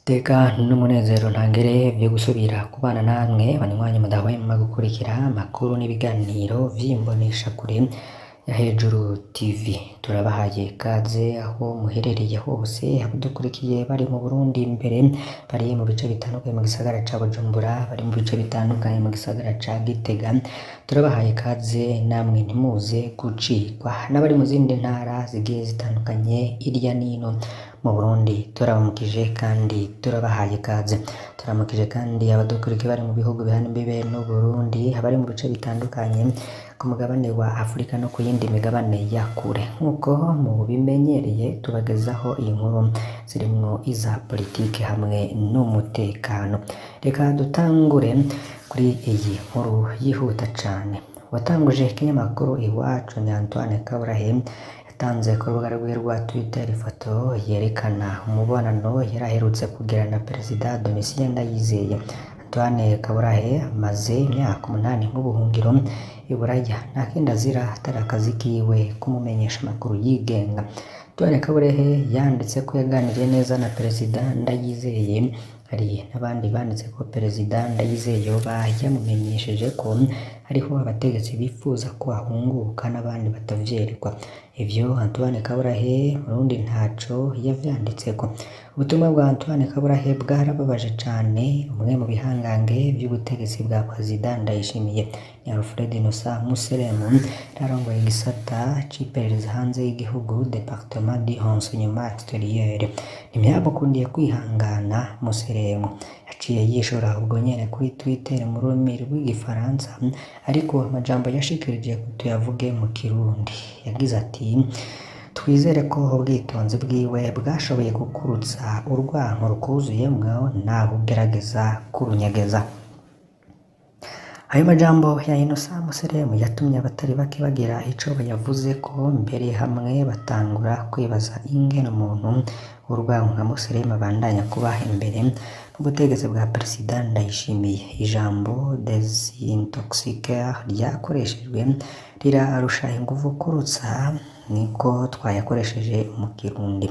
Iteka n'umunezero ntangere vyo gusubira kubana namwe banywanyi mudahwema gukurikira amakuru n'ibiganiro vy'imboneshakure ya Hejuru TV. Turabahaye ikaze aho muherereye hose, abadukurikiye bari mu Burundi imbere, bari mu bice bitandukanye mu gisagara ca Bujumbura, bari mu bice bitandukanye mu gisagara ca Gitega, turabahaye ikaze namwe ntimuze gucikwa. N'abari mu zindi ntara zigiye zitandukanye hirya n'ino mu Burundi turabamukije kandi turabahaye ikaze. Turamukije kandi abadukurikiye bari mu bihugu bihana imbibe n'Uburundi, abari mu bice bitandukanye ku mugabane wa Afurika no ku yindi migabane ya kure. Nk'uko mubimenyereye tubagezaho inkuru zirimwo iza politike hamwe n'umutekano. Reka dutangure kuri iyi nkuru yihuta cane. Uwatanguje ikinyamakuru Iwacu ni Antoine Kaburahe, yatanze ku rubuga rwiwe rwa Twitter ifoto yerekana umubonano yari aherutse kugirana na Perezida Domitien Ndayizeye. Antoine Kaburahe amaze imyaka 8 mu buhungiro i Buraya, nta kindi azira atari akazi kiwe kumumenyesha amakuru yigenga. Antoine Kaburahe yanditse ko yaganiriye neza na Perezida Ndayizeye, hari n'abandi banditse ko Perezida Ndayizeye yoba yamumenyesheje ko hariho abategetsi bifuza ko ahunguka n'abandi batavyerekwa. Ivyo Antoine Kaburahe Murundi ntaco yavyanditseko. Ubutumwa bwa Antoine Kaburahe bwarababaje cane umwe mu bihangange vy'ubutegetsi bwa Perezida Ndayishimiye, ni Alfred Innocent Museremu, yararongoye igisata c'iperereza hanze y'igihugu Departement du Renseignement Extérieur. Ntivyamukundiye kwihangana Museremu, yaciye yishura ubwo nyene kuri Twitter mu rurimi rw'igifaransa, ariko amajambo yashikirije tuyavuge mu Kirundi. Yagize ati: "Twizere ko ubwitonzi bwiwe bwashoboye gukurutsa urwanko rukuzuyemwo naho ugerageza kurunyegeza." Ayo majambo ya Innocent Museremu yatumye abatari bake bagira ico bayavuzeko, mbere hamwe batangura kwibaza ingene umuntu w'urwanko nka Museremu abandanya kuba imbere mu butegetsi bwa Perezida Ndayishimiye. Ijambo "desintoxiquer" ryakoreshejwe rirarusha inguvu kurutsa niko twayakoresheje mu Kirundi.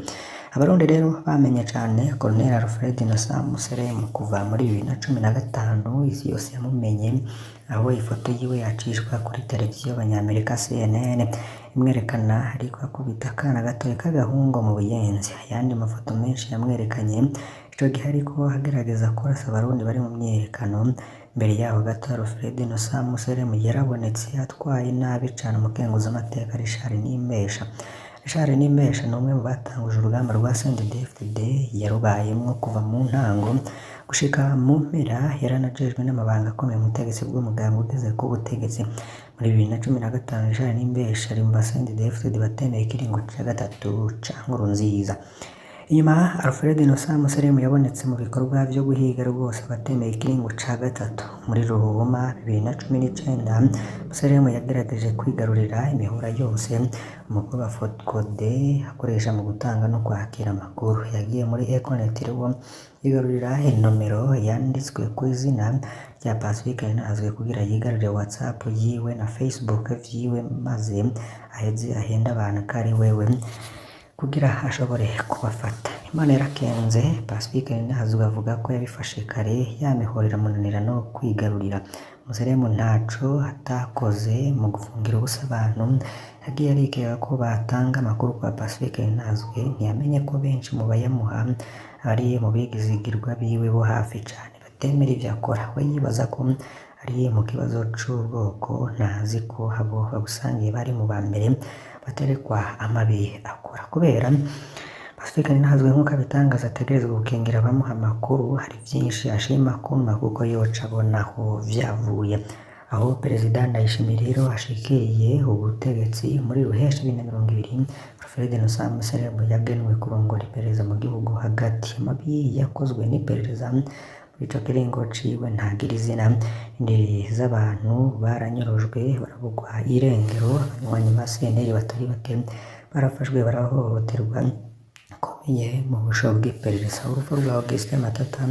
Abarundi rero bamenye cane Colonel Alfred Innocent Museremu kuva muri 2015, isi yose yamumenye aho ifoto yiwe yacishwa kuri televiziyo y'abanyamerika CNN imwerekana ariko akubita akana gatoyi k'agahungu mu Buyenzi. Ayandi mafoto menshi yamwerekanye ico gihe ariko agerageza kurasa abarundi bari mu myiyerekano. Mbere yaho gato Alfred Innocent Museremu yarabonetse atwaye nabi cane umukenguzamateka Richard Nimbesha. Richard Nimbesha ni umwe mu batanguje urugamba rwa CNDD-FDD, yarubayemwo kuva mu ntango gushika mu mpera, yaranajejwe n'amabanga akomeye mu butegetsi bw'umugambi ugeze ku butegetsi. Muri 2015 Richard Nimbesha ari mu ba CNDD-FDD batemeye ikiringo ca gatatu ca Nkurunziza. Inyuma Alfred Innocent Museremu yabonetse mu bikorwa vyo guhiga rwose abatemeye ikiringo ca gatatu. Muri Ruhuma 2019 Museremu yagerageje kwigarurira imihora yose umukuru wa Focode akoresha mu gutanga no kwakira amakuru. Yagiye muri Econet rwo yigarurira inomero yanditswe kw'izina rya Pacifique Ninahazwe kugira yigarurire WhatsApp yiwe na Facebook vyiwe, maze aheze ahende abantu ko ari wewe kugira ashobore kubafata. Imana yarakenze, Pacifique Ninahazwe avuga ko yabifashe kare, ya mihora iramunanira no kwigarurira. Museremu ntaco atakoze mu gufungira ubusa abantu, yagiye arikeka ko batanga amakuru kwa Pacifique Ninahazwe, ntiyamenye ko benshi mu bayamuha ari mu bigizigirwa biwe bo hafi cane batemera ivyo akora. We yibaza ko ari mu kibazo c'ubwoko, ntazi ko abo babusangiye bari mu ba mbere baterekwa amabi akora. Kubera Pacifique Ninahazwe nk'uko abitangaza ategerezwa gukingira abamuha amakuru, hari vyinshi ashima kunwa kuko yoca abona aho vyavuye. Aho Perezida Ndayishimiye rero ashikiriye ubutegetsi muri Ruheshi 2020, Alfred Innocent Museremu yagenwe kurongora iperereza mu gihugu hagati. Amabi yakozwe n'iperereza muri ico kiringo ciwe ntagira izina. Indiri z'abantu baranyorojwe barabugwa irengero, abanywanyi ba CNL batari bake barafashwe barahohoterwa bikomeye mu busho bw'iperereza. Urupfu rwa Augustin Matata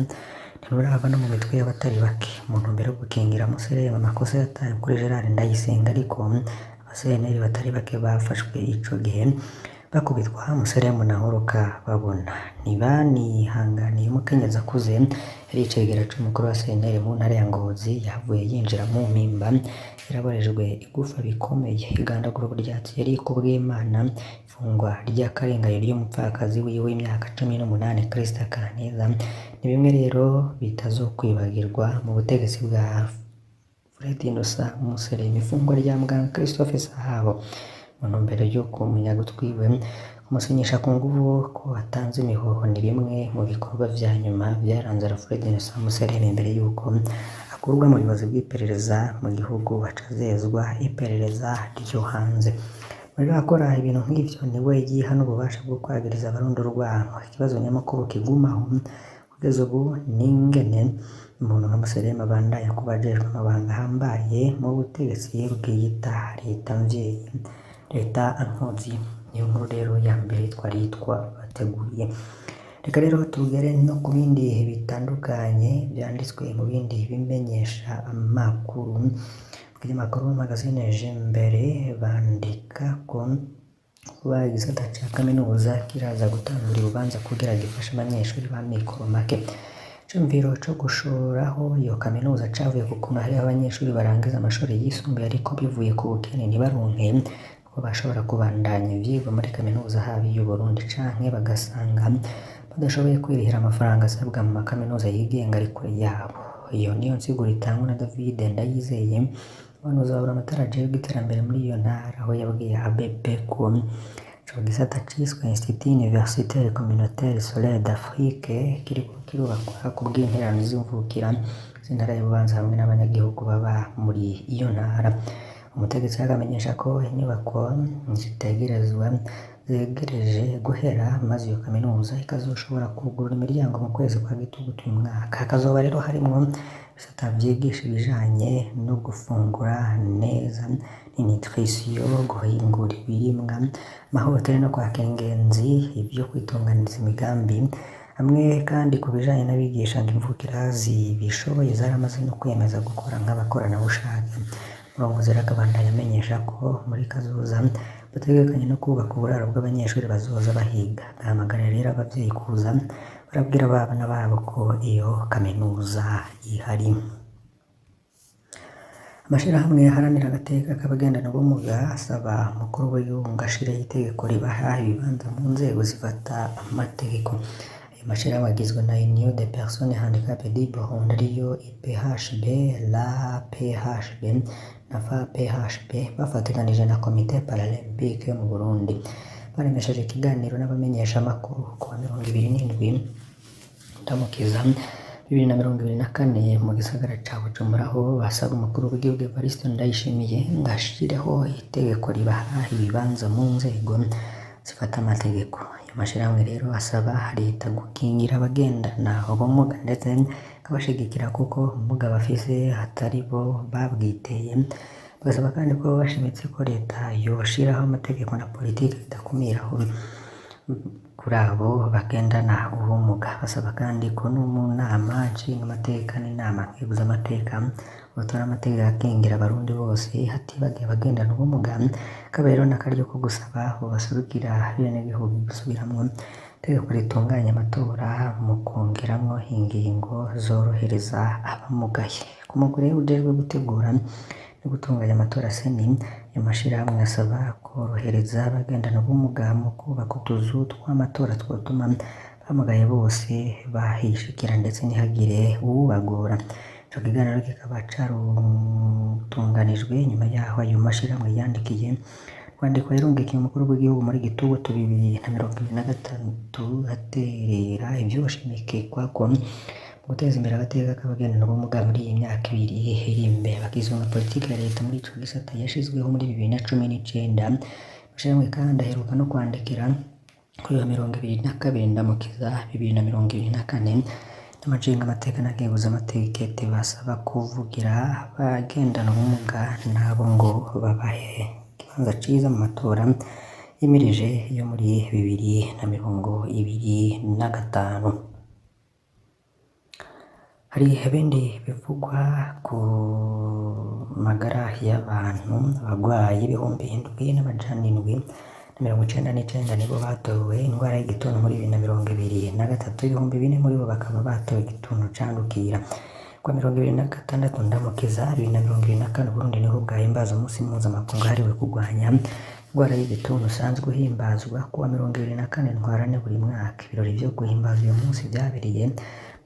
ntirurava no mu mitwe y'abatari bake. Mu ntumbero yo gukingira Museremu amakosa yataye kuri Gerard Ndayisenga, ariko aba CNL batari bake bafashwe ico gihe Bakubitwa Museremu na Nkuruka babona. Ntibanihanganiye umukenyezi akuze yari icegera c'umukuru wa sentare mu ntara ya Ngozi yahavuye yinjira mu mpimba yaraborejwe igufa bikomeye. Igandagurwa rya Thierry Kubwimana, ifungwa ry'akarenganyo ry'umupfakazi wiwe w'imyaka 18 Christa Kaneza ni bimwe rero bitazokwibagirwa mu butegetsi bwa Fred Innocent Museremu. Ifungwa rya muganga Christophe Sahabo mu ntumbero yo kumenya gutwiwe kumusinyisha ku nguvu ko atanze imihoho ni bimwe mu bikorwa vya nyuma vyaranze Alfred Innocent Museremu imbere y'uko akurwa mu buyobozi bw'iperereza mu gihugu acazezwa iperereza ryo hanze. Muri akora ibintu nk'ivyo niwe yiha n'ububasha bwo kwagiriza abarundi urwanko. Ikibazo nyamukuru kigumaho kugeza ubu ni ingene umuntu nka Museremu abandanya kuba ajejwe amabanga ahambaye mu butegetsi bwiyita leta mvyeyi, leta nkozi. Niyo nkuru rero ya mbere twari twabateguriye. Reka rero tugere no ku bindi bitandukanye vyanditswe mu bindi bimenyesha amakuru. Mu kinyamakuru Magazine Jimbere bandika ko kuba igisata ca kaminuza kiraza gutangura urubanza kugira gifashe abanyeshuri b'amikoro make. Iciyumviro co gushoraho iyo kaminuza cavuye ku kuntu hariho abanyeshuri barangiza amashuri yisumbuye ariko bivuye ku bukene ntibaronke uko bashobora kubandanya ivyigwa muri kaminuza haba iy'Uburundi canke bagasanga badashoboye kwirihira amafaranga asabwa mu makaminuza yigenga ari kure yabo. Iyo niyo nsiguro itangwa na David Ndayizeye, umuhanuzi wa Buramatari ajejwe iterambere muri iyo ntara, aho yabwiye ABP ko ico gisata ciswe Institut Universitaire Communautaire Solaire d'Afrique kiriko kirubakwa kubw'intererano z'imvukira z'intara ya Bubanza hamwe n'abanyagihugu baba muri iyo ntara. Umutegetsi akamenyesha ko inyubako zitegerezwa zegereje guhera maze iyo kaminuza ikazoshobora kugurura imiryango mu kwezi kwa gitugutu uyu mwaka. Hakazoba rero harimwo ibisata vyigisha ibijanye no gufungura neza, nutrition, guhingura ibirimwa, amahoteli no kwakira ingenzi, ivyo kwitunganiriza imigambi, hamwe kandi ku bijanye n'abigisha ngo imvukira zibishoboye zaramaze no kwiyemeza gukora nk'abakoranabushake. Umurongozi rero akabandanya amenyesha ko muri kazoza bategekanye no kubaka uburaro bw'abanyeshuri bazoza bahiga. Agahamagarira rero abavyeyi kuza barabwira abana babo ko iyo kaminuza ihari. Amashirahamwe aharanira agateka k'abagendana ubumuga asaba umukuru w'igihugu ngo ashireho itegeko ribaha ibibanza mu nzego zifata amategeko. Ayo mashirahamwe agizwe na Union des Personnes Handicapées du Burundi ariyo IPHB, l'APHB na FAPHB bafatikanije na Komite Paralympique yo mu Burundi. Baremesheje ikiganiro n'abamenyeshamakuru ku wa 27 Ndamukiza 2024 mu gisagara ca Bujumbura, aho basaba umukuru w'igihugu Evariste Ndayishimiye ngo ashireho itegeko ribaha ibibanza mu nzego zifata amategeko. Ayo mashirahamwe rero asaba leta gukingira abagendana ubumuga ndetse ikabashigikira kuko ubumuga bafise atari bo babwiteye. Bagasaba kandi ko bashimitse ko leta yoshiraho amategeko na politike idakumiraho kuri abo bagendana ubumuga. Basaba kandi ko no mu nama nshingamateka n'inama nkenguzamateka botora amategeko akingira abarundi bose hatibagiwe abagendana ubumuga. Kaba rero n'akaryo ko gusaba abo baserukira abenegihugu gusubiramwo itegeko ritunganya amatora mu kwongeramwo ingingo zorohereza abamugaye. Ku mugwi rero ujejwe gutegura no gutunganya amatora CENI, ayo mashirahamwe asaba kworohereza abagendana ubumuga mu kubaka utuzu tw'amatora twotuma abamugaye bose bahishikira ndetse ntihagire uwubagora. Ico kiganiro kikaba carutunganijwe nyuma yaho ayo mashirahamwe yandikiye urwandiko yarungikiye umukuru w'igihugu muri gitugutu 2023 aterera ivyoshimikikwako mu guteza imbere agateka k'abagendana ubumuga muri iyi myaka ibiri iri imbere. Bakizunga politike ya leta muri ico gisata yashizweho muri 2019. Amashirahamwe kandi aheruka no kwandikira kuri wa 22 Ndamukiza 2024 n'amashingamateka na nkenguzamateka basaba kuvugira abagendana ubumuga nabo ngo babahe ikibanza ciza mu matora yimirije yo muri 2025. Hari ibindi bivugwa ku magara y'abantu, abagwayi 7700 na 99 nibo batowe indwara y'igituntu muri 2023, 4000 muri bo bakaba batowe igituntu candukira. Kuwa 26 Ndamukiza 2024, Burundi niho bwahimbaza umunsi mpuzamakungu wahariwe kurwanya indwara y'igituntu usanzwe uhimbazwa kuwa 24 Ntwarante buri mwaka. Ibirori vyo guhimbaza uyu munsi vyabereye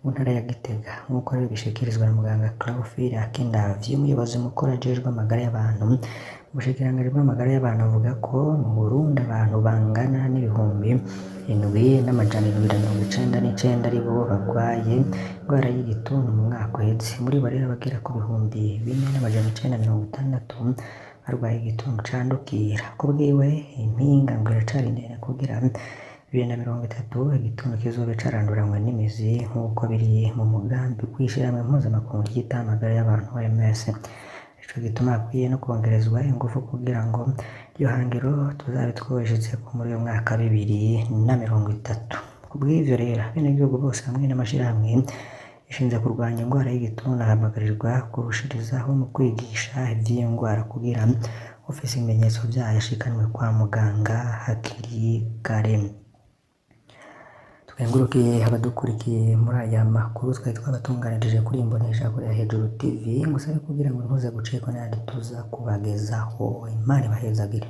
mu ntara ya Gitega, nk'uko rero bishikirizwa na muganga Clauphile Akindavyi, umuyobozi mukuru ajejwe amagara y'abantu mu bushikiranganji bw'amagara y'abantu, avuga ko mu Burundi abantu bangana n'7799 aribo barwaye indwara y'igituntu mu mwaka uheze. Muri bo rero abagera ku 4960 barwaye igituntu candukira. Kubwiwe impinga ngo iracari ndende kugira 2030 igituntu kizobe caranduranywe n'imizi nk'uko biri mu mugambi w'ishirahamwe mpuzamakungu ryitaho amagara y'abantu OMS. Nico gituma hakwiye no kongerezwa ingufu kugira ngo iryo hangiro tuzabe twobishitseko muri uyu mwaka 2030. Kubw'ivyo rero abenegihugu bose hamwe n'amashirahamwe yishinze kurwanya indwara y'igituntu ahamagarirwa kurushirizaho mu kwigisha ivy'iyo ndwara kugira ufise ibimenyetso vyayo ashikanwe kwa muganga hakiri kare. Tukengurukiye abadukurikiye muri aya makuru twari twabatunganirije kuri Imboneshakure ya Hejuru TV, ngusabe kugira ngo ntuze gucikwa n'ayandi tuza kubagezaho. Imana ibahezagire.